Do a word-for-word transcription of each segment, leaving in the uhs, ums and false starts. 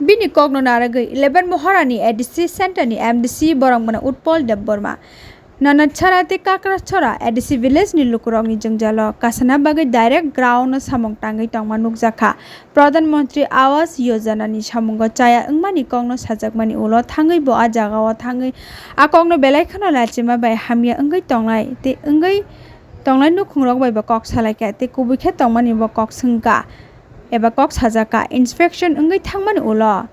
Bini kokno narwgwi eleven Mohorani A D C Center ni M D C borok mano Utpal Debbarma. Nanachara tei Kakrachara A D C village ni lukurokni jwngjalo kasana bagwi direct ground no samung tangwi tongma nukjakha. Pradhan Mantri Awas Yojana ni samungo chaya wngmani kokno sajakmani ulo thangwi bo a jagao thangwi a kokno belai kheno lachima bai hamya wngwi tongnai tei wngwi tongnai nukhungrok bai bo kok salaikha tei kubui khe tongmani bo kok swngkha eba kok sajakha. Inspection wngwi thangmani ulo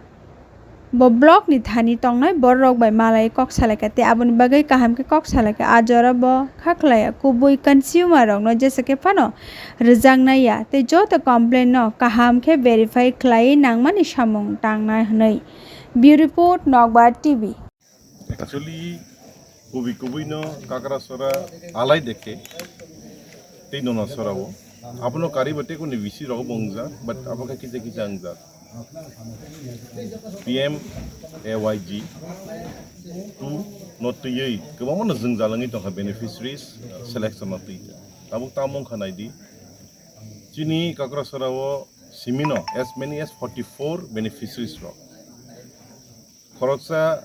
bo block ni thani tongnai bororok bai malai kok salaikha tei aboni bagwi kaham khe kok salaikha. A jora bo kha khlaiya kubui consumer rokno jesa khe phano rwjaknai ya tei joto complaint no kaham khe verify khlaiwi nangmani samung tangnai hwnwi. Bureau Report, Nokbar T V. Actually, kubui kubui no Kakrasora alai dekhe tei Nonasora o. Abono kariba tei kuni V C rok bo wngjak, but abo khe kisa kisa wngjak. P M A Y G two no twiwi kwbangma no jwng jalangwi tongkha beneficiaries, uh, selection no twi. Tabuk tamo wngkha naidi. Chini Kakrasora o simino as many as forty-four beneficiaries rok. Khoroksa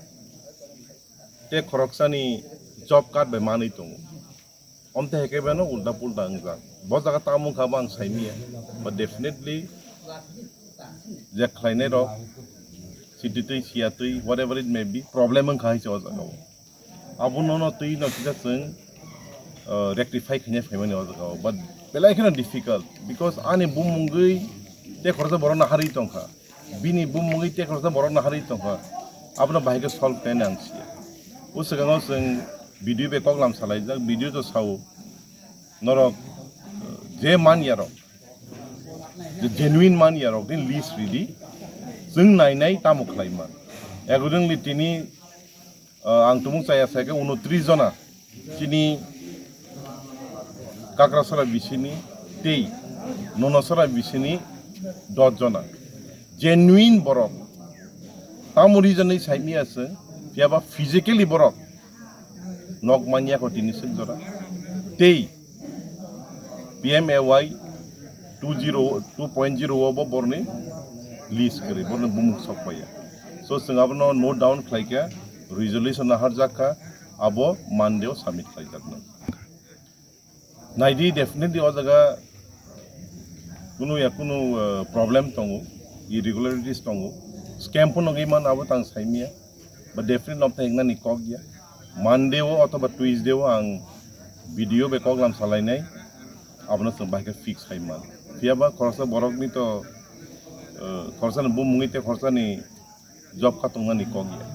tei khoroksani job card bai manwi tongo. Omte hai khe beno ulta pulta wngjak. Bo jaga tamo wngkha bo ang saimanya. But definitely je khlainai rok, sititwi, siyatwi, whatever it may be, problem wngkha hai se o jaga o. Abono no twi no kisa chwng, uh, rectify khaina phaimani o jaga o. But belai kheno difficult because ani bumungwi tei khoroksa borok naharwi tongkha. Bini bumungwi tei khoroksa borok naharwi tongkha. Abono bahai khe solve khaina ang siya. O swkango chwng B D O bai koklam salaijak, B D O to sao norok, uh, je manyarok, je genuine manyarok ni list ridi, chwng nainai tamo khlaiman. Accordingly tini, uh, ang tumung chaya sai khe unotris jona chini Kakrasora bisini tei Nonasora bisini dos jona genuine borok. Tamo reason ni saimanya se, phiyaba physically borok nok manya ko tini sik jora. Tei P M A Y two zero, two point zero o bo borni list kwrwi, borni bumung sok paiya. So, chwng abono note down khlai kha, resolution naharjak kha, abo Monday o submit khlaijaknai. Naidi, definitely o jaga kunu ya kunu, uh, problem tongo, irregularities tongo, scam phano wngwi man abo tang saimanya, but definitely nokthai wngnani kok ya. Monday o othoba Tuesday o ang B D O bai koklam salainai, abono chwng bahai khe fix khai man. Phiyaba khoroksa borokni to, uh, khoroksa ni bumungwi tei khoroksa ni job kha tongnani kok ya.